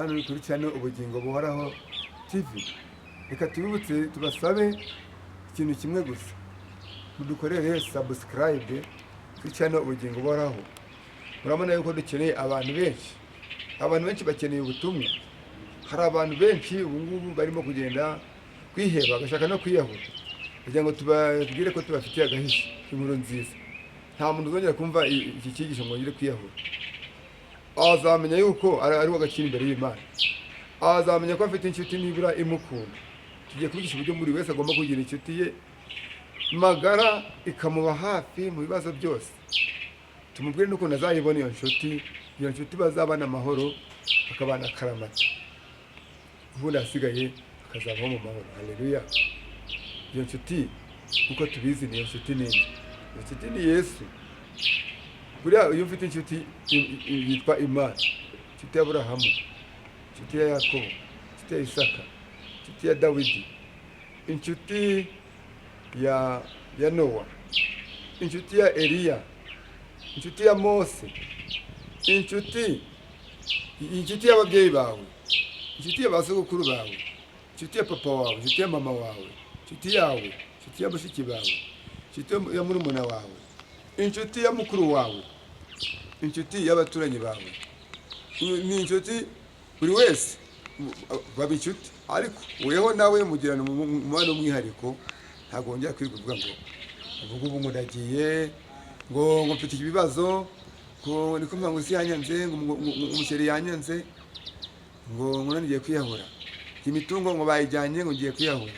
Hano kuri channel Ubugingo Buhoraho TV. Reka tubibutse, tubasabe ikintu kimwe gusa: mudukorere subscribe kuri channel Ubugingo Buhoraho. Murabona yuko dukeneye abantu benshi, abantu benshi bakeneye ubutumwa. Hari abantu benshi ubu ngubu barimo kugenda kwiheba, bagashaka no kwiyahura, kugira ngo tubabwire ko tubafitiye agahisho k'inkuru nziza. Nta muntu uzongera kumva iki cyigisho ngo yongere kwiyahura. Azamenya yuko ari uw'agaciro imbere y'Imana, azamenya ko afite inshuti nibura imukunda. Tugiye kubigisha uburyo buri wese agomba kugira inshuti ye magara, ikamuba hafi mu bibazo byose. Tumubwire n'ukuntu azayibona iyo nshuti, iyo nshuti bazabana amahoro, bakabana akaramata, ubundi ahasigaye akazabaho mu mahoro. Haleluya! Iyo nshuti, nk'uko tubizi, ni iyo nshuti ninde? Iyo nshuti ni Yesu. Buriya iyo ufite inshuti yitwa Imana, inshuti ya Aburahamu, inshuti ya Yakobo, inshuti ya Isaka, inshuti ya Dawidi, inshuti ya Nowa, inshuti ya Eliya, inshuti ya Mose, inshuti y'ababyeyi bawe, inshuti ya ba sogokuru bawe, inshuti ya papa wawe, inshuti ya mama wawe, inshuti yawe, inshuti ya mushiki bawe, inshuti ya murumuna wawe, inshuti ya mukuru wawe, inshuti y'abaturanyi bawe, ni inshuti. Buri wese baba inshuti, ariko weho nawe mugirana umubano w'umwihariko. Ntabwo wongera kwirirwa uvuga ngo ubu ngubu ngo ndagiye, ngo mfite ibibazo, ngo niko ngo isi yanyanze, ngo umuchéri yanyanze, ngo none ngiye kwiyahura, imitungo ngo bayijyanye, ngo ngiye kwiyahura,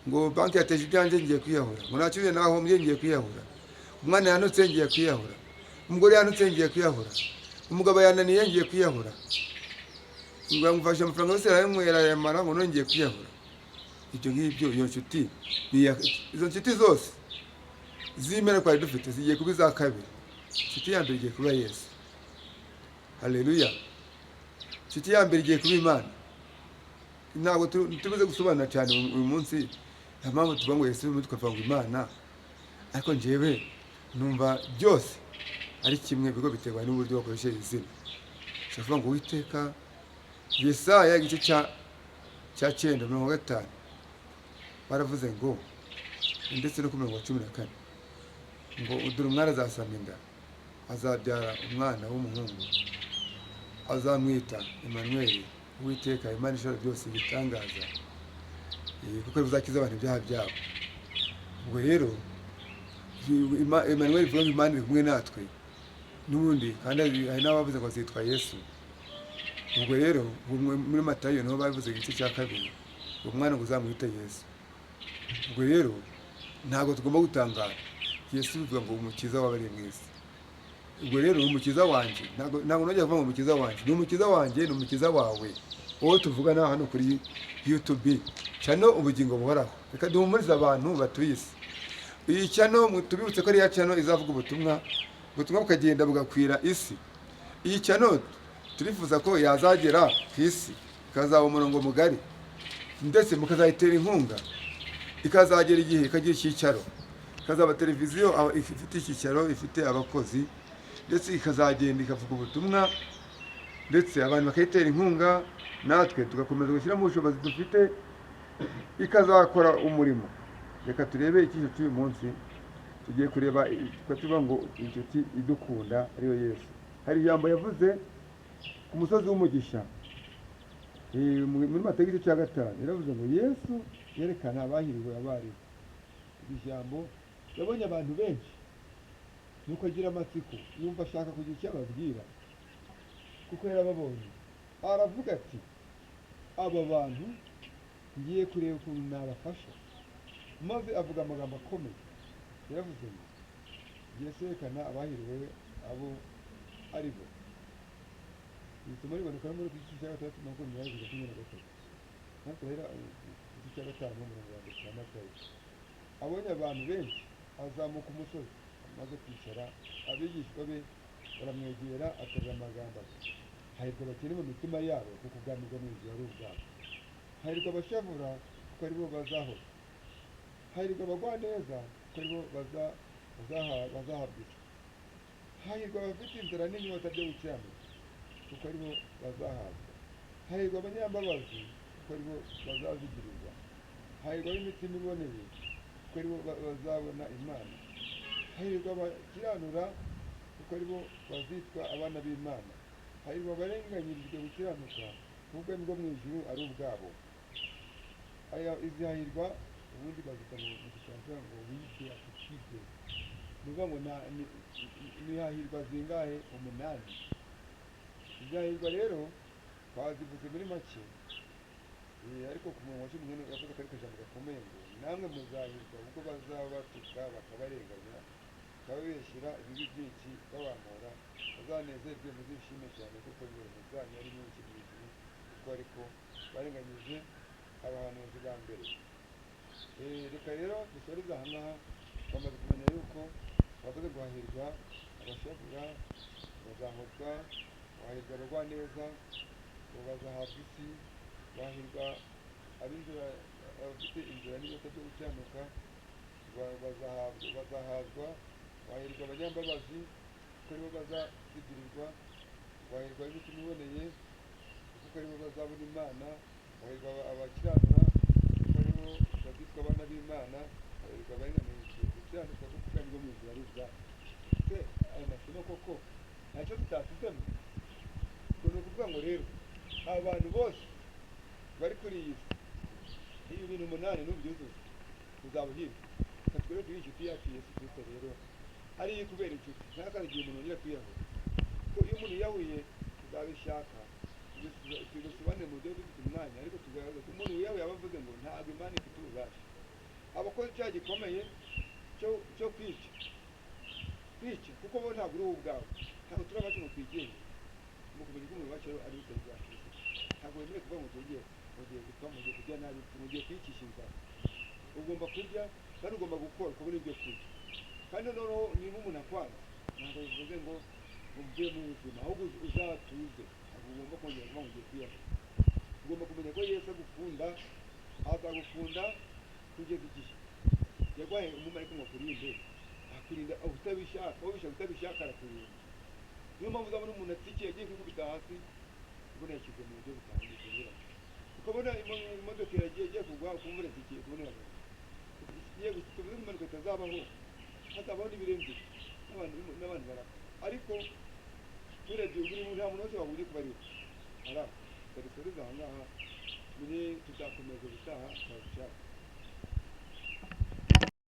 ngo banki yateje ibyanjye, ngiye kwiyahura, ngo nacyuye nahombye, ngiye kwiyahura, umwana yanutse, ngiye kwiyahura, umugore yanutse, ngiye kwiyahura, umugabo yananiye, ngiye kwiyahura, ngo yamufashe amafaranga yose arayanywera arayamara, ngo none ngiye kwiyahura. Ibyo ngibyo, iyo nshuti izo nshuti zose z'imena twari dufite zigiye kuba iza kabiri. Inshuti ya mbere igiye kuba Yesu. Haleluya! Inshuti ya mbere igiye kuba Imana. Ntabwo tubuze gusobanura cyane uyu munsi. Nta mpamvu tuvuga ngo Yesu, tukavuga ngo Imana, ariko njyewe numva byose ari kimwe, bigo biterwa n'uburyo bakoresheje izina. Ushobora kuvuga ngo Uwiteka. Yesaya igice cya 9, 50, baravuze ngo, ndetse no ku mirongo 14, ngo: "Dore umwana azasama inda, azabyara umwana w'umuhungu, azamwita Emmanuel, Uwiteka Imana ishobora byose, igitangaza, kuko bizakiza abantu ibyaha byabo." Ubwo rero Emmanuel bivuga ngo Imana iri kumwe natwe n'ubundi. Kandi hari n'abavuze ngo azitwa Yesu. Ubwo rero muri Matayo niho babivuze, igice cya 2, uwo mwana ngo uzamwite Yesu. Ubwo rero ntabwo tugomba gutangara. Yesu bivuga ngo umukiza w'abari mu isi. Ubwo rero ni umukiza wanjye. Ntabwo nongera kuvuga ngo umukiza wanjye, ni umukiza wanjye, ni umukiza wawe, wowe tuvugana hano kuri YouTube channel Ubugingo Buhoraho. Reka duhumurize abantu batuye isi. Iyi channel, tubibutse ko ari ya channel izavuga ubutumwa, ubutumwa bukagenda bugakwira isi. Iyi channel turifuza ko yazagera ku isi, ikazaba umurongo mugari, ndetse mukazayitera inkunga, ikazagera igihe ikagira icyicaro, ikazaba televiziyo ifite icyicaro, ifite abakozi, ndetse ikazagenda ikavuga ubutumwa, ndetse abantu bakayitera inkunga, natwe tugakomeza gushyiramo ubushobozi dufite, ikazakora umurimo. Reka turebe icyigisho cy'uyu munsi. Tugiye kureba, tukaba tuvuga ngo inshuti idukunda ariyo Yesu. Hari ijambo yavuze ku musozi w'umugisha. Muri Matayo igice cya 5, yaravuze ngo Yesu yerekana abahiriwe abo ari bo. Iri jambo, yabonye abantu benshi, nuko agira amatsiko, yumva ashaka kugira icyo ababwira kuko yarababonye. Aravuga ati: "Aba bantu ngiye kureba ukuntu nabafasha." Maze avuga amagambo akomeye. Yaravuze ngo Yesu yerekana abahiriwe abo ari bo. Iri somo riboneka no muri igice cya 6, 20 kugeza 13. Natwe rero igice cya 5, umurongo wa mbere cya Matayo. Abonye abantu benshi, azamuka umusozi. Amaze kwicara, abigishwa be baramwegera. Aterura amagambo ati: "Hahirwa abakene mu mitima yabo, kuko ubwami bwo mu ijuru ari ubwabo. Hahirwa abashavura, kuko aribo bazahozwa. Hahirwa abagwaneza, kuko aribo bazahabwa isi. Hahirwa abafite inzara n'inyota byo gukiranuka, kuko aribo bazahabwa." Hahirwa abanyambabazi, kuko aribo bazazigirirwa. Hahirwa ab'imitima iboneye, kuko aribo bazabona Imana. Hahirwa abakiranura, kuko aribo bazitwa abana b'Imana. Hahirwa abarenganyirijwe gukiranuka, kuko ubwami bwo mu ijuru ari ubwabo. Aya izi hahirwa ubundi bazita mu Gifaransa ngo huit béatitudes. Ni ukuvuga ngo ni hahirwa zingahe? 8. Izi hahirwa rero twazivuze muri make. Ariko ku murongo wa 14 yavuze akari kajambo gakomeye ngo namwe muzahirwa ubwo bazabatuka bakabarenganya, bakababeshyera ibibi byinshi babampora. Bazanezerwe muzishime cyane, kuko ibihembo byanyu ari byinshi mu ijuru, kuko ariko barenganyije abahanuzi ba mbere. Reka rero dusoreze aha ngaha. Twamaze kumenya yuko bavuze ngo hahirwa abashavura bazahozwa, hahirwa abagwaneza ngo bazahabwa isi, hahirwa ab'inzira, abafite inzira n'inyota byo gukiranuka bazahazwa, hahirwa abanyambabazi kuko aribo bazazigirirwa, hahirwa ab'imitima iboneye kuko aribo bazabona Imana, hahirwa abakiranura kuko aribo bazitwa abana b'Imana, hahirwa abaringaniye gukiranuka kuko ubwami bwo mu ijuru ari ubwabo. Se aya masomo koko ntacyo tutasizemo? Ubwo ni ukuvuga ngo rero abantu bose bari kuri iyi si, ibi bintu 8 nubyuzuza uzaba uhirwa. Reka twere kuri inshuti yacu Yesu Kristo rero ariyo ikubera inshuti. Ntihakagire igihe umuntu yongera kwiyahura, kuko iyo umuntu yiyahuye tuzabishaka tubisobanure mu buryo dufite umwanya, ariko tugaragaza ko umuntu wiyahuye aba avuze ngo ntabwo Imana ifite ububasha. Abakoze icyaha gikomeye cyo kwica, kuko bo ntabwo uri wowe ubwawe, ntabwo turi abacu ngo twigenge. Mu kumenya ko umubiri wacu ari ubutare bwa Kristo, ntabwo wemerewe kuvuga ngo tugiye, mugiye gupfa, mugiye kurya nabi, mugiye kwicisha inzara. Ugomba kurya kandi ugomba gukora ukabona ibyo kurya. Kandi noneho niba umuntu akwanze ntabwo bivuze ngo uvuye mu buzima, ahubwo uzatuze. Ntabwo ugomba kongera kuvuga ngo ugiye kwiyahura. Ugomba kumenya ko Yesu agukunda, azagukunda kugeza igihe yaguhaye umumarayika ngo akurinde, akurinda utabishaka, ubishaka utabishaka arakurinda. Niyo mpamvu uzabona umuntu atsikiye agiye kwikubita hasi, ubona yashyize mu buryo butandukanye. Ukabona imodoka iragiye igiye kugwa, ukumva uratsikiye, ukabona iragaruka. Yego, tuvuze ko impanuka itazabaho, hazabaho n'ibirenze n'abantu barapfa. Ariko turebye buri muntu, nta muntu wese wagombye kuba ariwe. Ara, reka dusoreze aha ngaha, tumenye tuzakomeza ubutaha twabishaka.